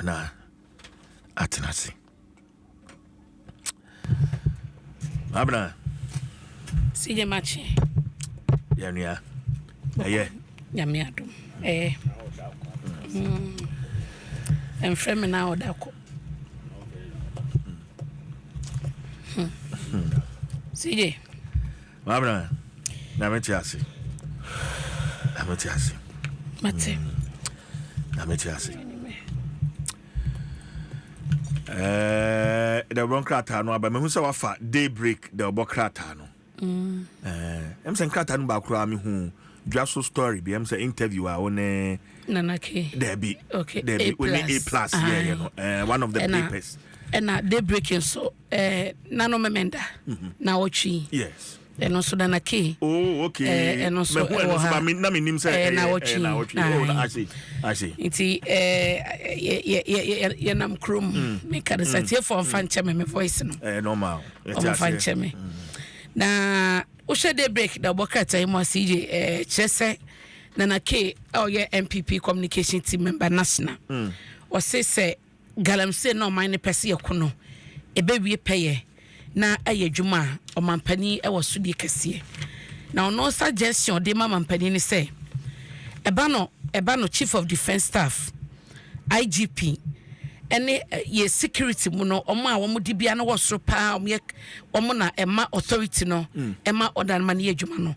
Na atena ase. Abena. Sije makye. Yɛnua. Ɛyɛ. Nyame adom. Ɛyɛ. Ɛmfrɛ me na ɔda kɔ. Sije. Maabena, Nyame te ase. Nyame te ase. Mate. Nyame te ase. Eh, the ɔbɔ nkrataa no aba. Mehu sɛ wafa day break the ɔbɔ krataa no. Eh, ɛm sɛ nkrataa no baako koraa mehu dwa so story bi ɛm sɛ interview a wo ne Nana K. Dabi. Okay. Dabi. Wo ne A plus yeah, yeah, no. Eh, one of the papers. Ɛna day break nso eh, nano memenda mhm. na ɔtwe. Yes. Ɛno nso Nana K. Oh, okay. Eh, ɛno nso ɛwɔ ha. Na menim sɛ ɛyɛ na ɔtwe. Na ɔtwe. Oh, I see. I see. Nti eh, yɛnam kurom. Meka no sɛ tiefoɔ mfa nkyɛ me me voice no. Eh, normal. Ɔmfa nkyɛ me. Na wohwɛ day break na ɔbɔ krataa yi mu a CJ eh, kyerɛ sɛ Nana K a ɔyɛ NPP communication team member national. Ɔse sɛ Galamsey na ɔman no pɛ sɛ yɛko no, ɛbɛwie pɛyɛ na ayɛ adwuma a, ɔmampanin wɔ sodie kɛseɛ. Na ɔno suggestion ɔde ma mampanin ne sɛ, ɛba no ɛba no Chief of Defence Staff, IGP, ɛne yɛ security mu no, wɔn a wɔn dibea no wɔ soro paa, wɔn yɛ wɔn na ɛma authority no, ɛma ɔda no ma no yɛ adwuma no,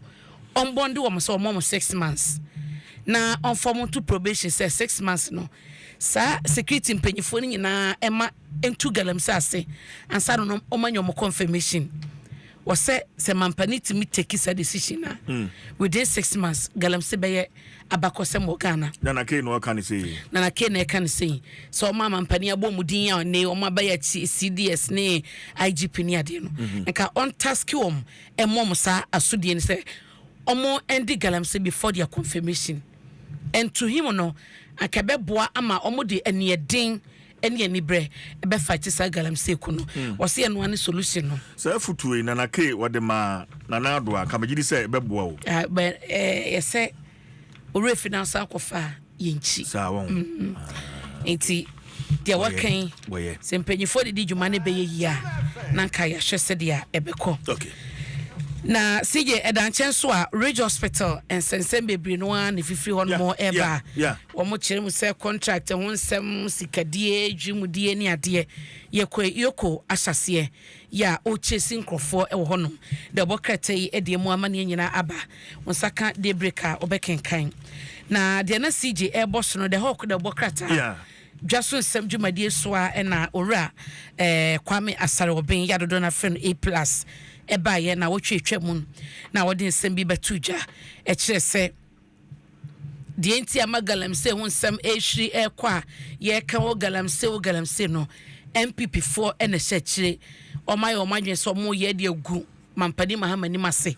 ɔmbɔnde wɔn sɛ wɔn wɔn 6 months na ɔmfa wɔn to probation sɛ 6 months no saa security mpanyinfoɔ no nyinaa ɛma ntu galamsey ase ansa no wɔn anya wɔn confirmation. Wɔsɛ sɛ mampanin tumi take saa decision na within 6 months galamsey bɛyɛ abakɔsɛm wɔ Ghana. Nana K na ɔka ne sɛ. Nana K na ɛka ne sɛ sɛ ɔmo amampanin abɔ ɔmo din a ne ɔmo abɛyɛ CDS ne IGP ne adeɛ no, nka ɔntask wɔn, ɛmɔ ɔmo saa asodie no sɛ ɔmo ɛndi galamsey before their confirmation. And to him no, anka ɛbɛboa ama ɔmo de aniɛden ɛne aniberɛ ɛbɛfight saa galamsey ko no. Wɔsi ɛnoa ne solution no. Sɛ afotuo yi Nana K wɔde ma Nana Ado a, nka megye di sɛ ɛbɛboa o. Ah, but yɛsɛ owurɛ fi na nsa akɔfa a yɛnkyi. Saa wɔn. Nti deɛ wɔka yi, Wɔyɛ. sɛ mpanyinfoɔ de di dwuma no bɛyɛ yie a, na nka yɛahwɛ sɛdeɛ ɛbɛkɔ. Na CJ, ɛda nkyɛn so a, Ridge Hospital nsɛnsɛm bebree no ara na ɛfifiri hɔ nom ɛba. Wɔn kyerɛ mu sɛ contract ho nsɛm, sikadie, dwumudie ne adeɛ, yɛkɔ yɛkɔ ahyɛseɛ yɛ a ɔrekyɛsi nkurɔfoɔ wɔ hɔnom deɛ ɔbɔ krataa yi de mu amanneɛ nyinaa aba. Wɔn nsa ka daybreak a, wɔbɛkenkan. Na deɛ na CJ ɛrebɔ so no, The Hawk de ɔbɔ krataa dwa so nsɛm dwumadie so a, ɛna owura Kwame Asare Ɔben yɛ adodoɔ no afrɛ no A Plus ɛbaeɛ na wɔtwe atwa mu na wɔde nsɛm bi bɛto dwa ɛkyerɛ sɛ deɛ nti ama galamsey ho nsɛm ɛrehwiri ɛrekɔ a yɛreka wɔ galamsey wɔ galamsey no, NPP foɔ ɛna ɛhyɛ akyire. Wɔn ayɛ wɔn adwene sɛ wɔn yɛ de agu mampanin Mahama anim ase,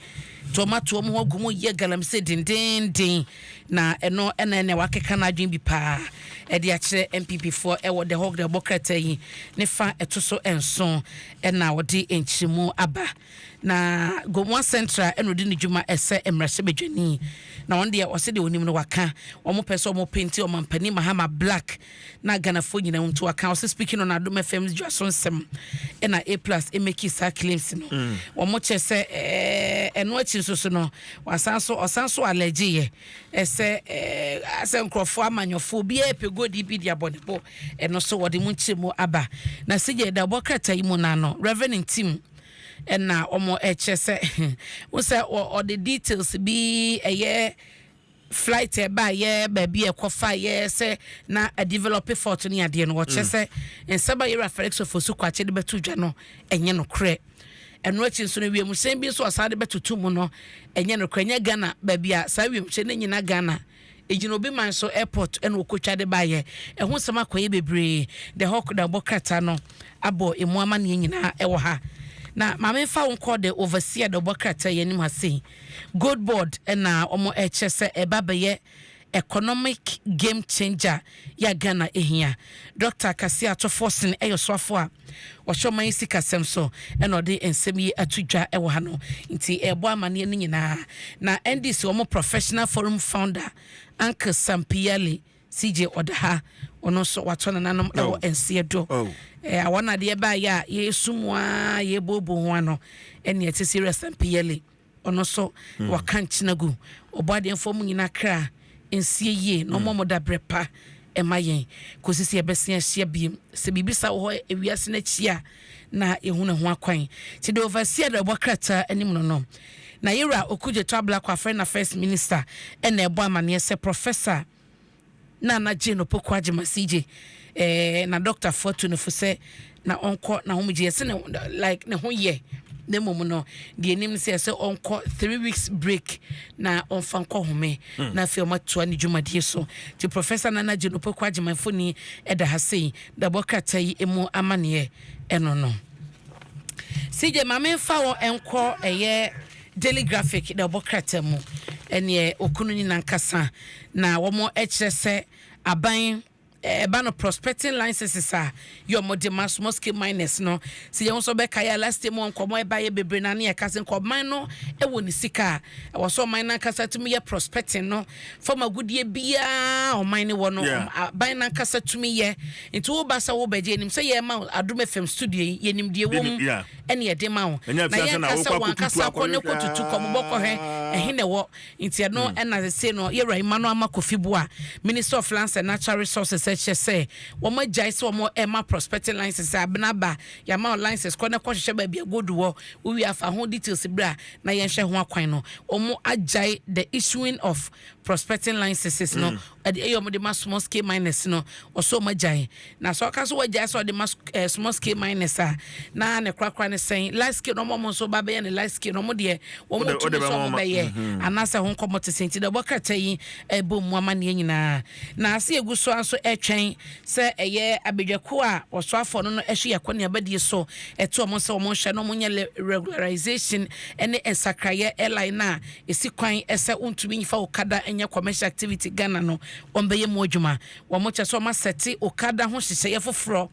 nti wɔn ato wɔn ho agu mu yɛ galamsey dendenden. Na ɛno ɛna wakeka n'adwene bi paa ɛde akyerɛ NPP foɔ ɛwɔ The Hawk de ɛbɔ krataa yi ne fa ɛto so 7 ɛna wɔde nkyerɛmu aba. Na Gomoa Central ɛna ɔdi ne dwuma ɛsɛ mmarahyɛbadwani, na wɔn deɛ ɔsɛ deɛ onim no waka. Wɔn pɛ sɛ wɔn paint ɔmampanin Mahama black na Ghanafoɔ nyinaa nti waka. Ɔsɛ speaking on Adom FM dwa so nsɛm ɛna A Plus ɛmake saa claims no. Wɔn kyɛ sɛ ɛno akyi nso so no, wasan so ɔsan so allege yɛ ɛsɛ asɛ nkurɔfoɔ amanyɔfoɔ obiara pɛ godi bi de abɔ ne bo. Ɛno so wɔde mu nkyerɛ mu aba. Na sɛ yɛ da bɔ krataa yi mu n'ano, Reverend Ntim ɛna wɔn ɛkyɛ sɛ wɔn sɛ ɔde details bi ɛyɛ flight ɛba yɛ baabi a ɛkɔfa yɛ sɛ na develop fault ne adeɛ no. Wɔkyɛ sɛ nsɛm a yɛwura Felix Ofosu Kwakye de bɛto dwa no ɛnyɛ nokorɛ. Ɛno akyi nso no, wiemhyɛn bi nso ɔsan de bɛtoto mu no ɛnyɛ nokorɛ. Ɛnyɛ Ghana baabi a saa wiemhyɛn no nyina Ghana, ɛgyina obi man so airport ɛna ɔkɔtwa de baayɛ. Ɛho nsɛm akɔyɛ bebree. The Hawk da bɔ krataa no abɔ emu amanneɛ nyinaa ɛwɔ ha. Na maame nfa wo nkɔ The Overseer da bɔ krataa yɛ anim ha sei. Gold Board ɛna wɔn ɛkyɛ sɛ ɛba bɛyɛ economic game changer yɛ Ghana ehia. Dr Cassiel Ato Forson ɛyɛ ɔsoafo a ɔhyɛ ɔman yi sikasɛm so ɛna ɔde nsɛm yi ato dwa ɛwɔ ha no. Nti ɛbɔ amanneɛ no nyinaa. Na NDC wɔn professional forum founder, Uncle Sam Piyale. CJ ɔda ha, ɔno nso watɔ nananom ɛwɔ nseɛ do. Awɔ no adeɛ baayɛ a yɛsu mu a yɛbobo ho ano ɛne ɛte sɛ Sampi Yɛle, ɔno nso waka nkyena gu. Ɔbɔ adeɛfoɔ mu nyinaa kra nsie yie na ɔmɔ mo da berɛ pa ɛma yɛn kɔsi sɛ yɛbɛsen ahyia biem. Sɛ biribi sa wɔ hɔ ewiase no akyi a, na yɛhu ne ho akwan. Nti de overseer de ɔbɔ krataa anim no na yɛwura Okudzeto Ablakwa, Foreign Affairs Minister, ɛna ɛbɔ amanneɛ sɛ Professor Nana Jane Opoku Agyema, CJ, na doctorfoɔ atu no fo sɛ na ɔnkɔ na homegye. Yɛsɛ ne like ne ho yɛ, na mmom no deɛ anim sɛ sɛ ɔnkɔ 3 weeks break na ɔmfa nkɔ home na afei ɔmatoa ne dwumadie so. Nti Professor Nana Jane Opoku Agyema mfoni ɛda ha sei, dabɔ krataa yi mu amanneɛ ɛno no. CJ, maame, mfa wɔ nkɔ ɛyɛ Daily Graphic na ɛbɔ krataa mu ɛneɛ okunu ne nankasa na wɔn kyerɛ sɛ aban ɛba no prospecting licenses a yɛ ɔmo de ma small scale miners no. Sɛ yɛn nso bɛka yɛ last year mu, nkɔmɔ ɛba yɛ bebree na ne yɛ kasa nkɔ ɔman no ɛwɔ ne sika a ɛwɔ so, ɔman nankasa tumi yɛ prospecting no fam agudie biara ɔman ne wɔ no. Aban nankasa tumi yɛ, nti woba sɛ wobɛgye anim sɛ yɛ ma Adum FM studio yi, yɛnim deɛ wɔ mu ɛne yɛde ma wo na yɛn kasa wɔn ankasa kɔ ne kɔ tutu kɔ bobɔ kɔhwɛ ɛhe na ɛwɔ. Nti ɛno ɛna sese no yɛwura Emmanuel Armah Kofi Buah, Minister of Lands and Natural Resources, ɛkyɛ sɛ wɔn agyae sɛ wɔn ɛma prospecting license. Abena ba yɛama wɔn license kɔ ne kɔhyehyɛ baabi a gold wɔ, wowie afa ho details bra na yɛnhwɛ ho akwan no, wɔn agyae the issuing of prospecting licenses no ɛde ɛyɛ wɔn de ma small scale miners no. Ɔsɔ wɔn agyae na sɛ ɔka so wɔagyae sɛ ɔde ma small scale miners a, na ne korakora ne sɛn large scale na wɔn nso ba bɛyɛ ne large scale na wɔn deɛ wɔn tumi sɛ wɔn bɛyɛ anaasɛ ho nkɔmɔ te sɛ. Nti dɛ ɛbɔ krataa yi ɛbɔ mu amanneɛ nyinaa na ase egu so nso ɛtwɛn sɛ ɛyɛ abadwako a wɔsoafoɔ no ɛhwɛ yɛ akɔneaba die so ɛto wɔn sɛ wɔn nhwɛ na wɔn nyɛ regularization ɛne nsakraeɛ airline na esi kwan ɛsɛ wɔntumi nfa okada ɛnyɛ commercial activity Ghana no, wɔn bɛyɛ mu adwuma. Wɔn kyɛ sɛ wɔn asɛte okada ho hyehyɛeɛ foforɔ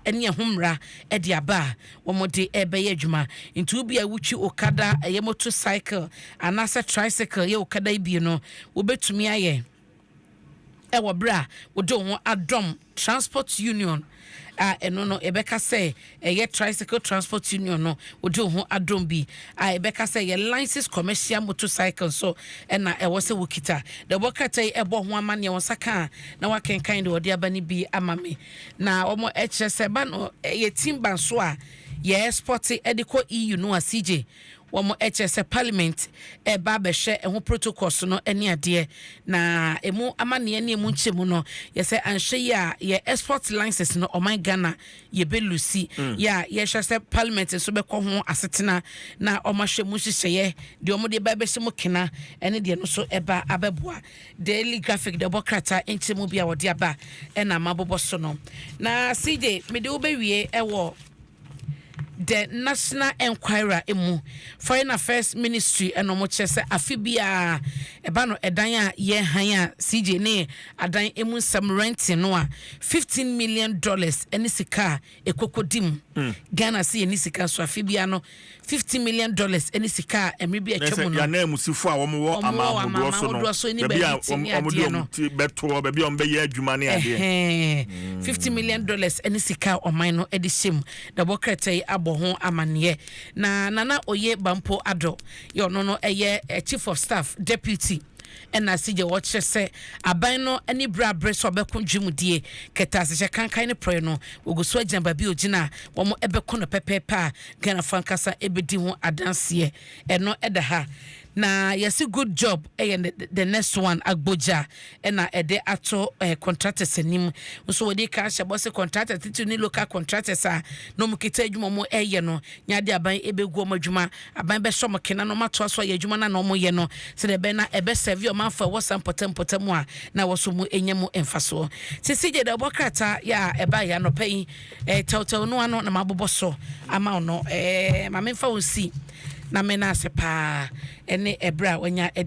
ɛne ɛho mmara ɛde aba a wɔn de ɛbɛyɛ adwuma. Nti obi a wotwi okada, ɛyɛ motorcycle anaasɛ tricycle, yɛ okada yi bi no, wobɛtumi ayɛ ɛwɔ berɛ a wode wo ho adɔm transport union a ɛno no yɛbɛka sɛ ɛyɛ tricycle transport union no, wode wo ho adɔm bi a yɛbɛka sɛ ɛyɛ license commercial motorcycle nso ɛna ɛwɔ sɛ wokita. Deɛ ɛbɔ krataa yi ɛbɔ ho amanneɛ, wɔn nsa ka a na wakenkan deɛ wɔde aba no bi ama me. Na wɔn ɛkyerɛ sɛ ba no ɛyɛ timber nso a yɛ export ɛde kɔ EU no a, CJ, wɔn kyerɛ sɛ parliament ɛba abɛhwɛ ɛho protocols no ne adeɛ na emu amanneɛ ne emu nkyɛmu no. Yɛsɛ anhwɛ yi a, yɛ export license no, ɔman Ghana yɛbɛ lose. Yɛ a yɛhwɛ sɛ parliament nso bɛkɔ ho asetena na wɔn ahwɛ mu nhyehyɛeɛ deɛ wɔn de ba bɛhyɛ mu kena ɛne deɛ no nso ɛba abɛboa. Daily Graphic deɛ ɛbɔ krataa nkyɛmu bi a wɔde aba ɛna amabobɔ so no. Na CJ, mede wobɛwie ɛwɔ The National Enquirer emu. Foreign Affairs Ministry ɛna wɔn kyerɛ sɛ afe biara ɛba no ɛdan a yɛhan a, CJ, ne adan emu nsɛm renting no a, $15 million ɛne sika a ekoko di mu. Ghana si yɛ ne sika nso afe biara no, $15 million ɛne sika a ɛmiri bi atwa mu no. Yɛn ananmusifo a wɔn wɔ aman ahodoɔ so no, baabi a wɔn de wɔn ti bɛtoɔ, baabi a wɔn bɛyɛ adwuma ne adeɛ. $15 million ɛne sika a ɔman no ɛde hyɛ mu na ɛbɔ krataa yi abɔ ho amanneɛ. Na Nana Oye Bampo Ado yɛ ɔno no ɛyɛ chief of staff deputy ɛna asigye wɔkyerɛ sɛ aban no ani bere abere sɛ ɔbɛko dwumdie kɛtɛ asehyɛ kankan ne prɔɛ no, wɔgu so agyina baabi ogyina a wɔn ɛbɛko no pɛpɛɛpɛ a Ghanafoɔ ankasa ɛbɛdi ho adanseɛ. Ɛno ɛda ha na yɛsi good job ɛyɛ the next one. Agbogya ɛna ɛde ato contractors anim nso wɔde ka ahyɛ bɔ sɛ contractors titiri ne local contractors a na wɔn kita adwuma wɔn ɛyɛ no nyaade, aban ɛbɛgu wɔn adwuma, aban bɛsɔ wɔn kena na wɔn atoa so ayɛ adwuma na wɔn yɛ no sɛdeɛ ɛbɛn na ɛbɛsɛvi ɔmanfo ɛwɔ sa mpɔtam mu a na wɔso mu enya mu mfasoɔ. Sisi gye dɛ ɛbɔ krataa yɛ a ɛba yɛ anɔpɛ yi tɛwtɛw no ano na mabobɔ so ama wo no. Maame, nfa wɔn si na mena ase paa ɛne ɛbrɛ a wɔnya ɛde.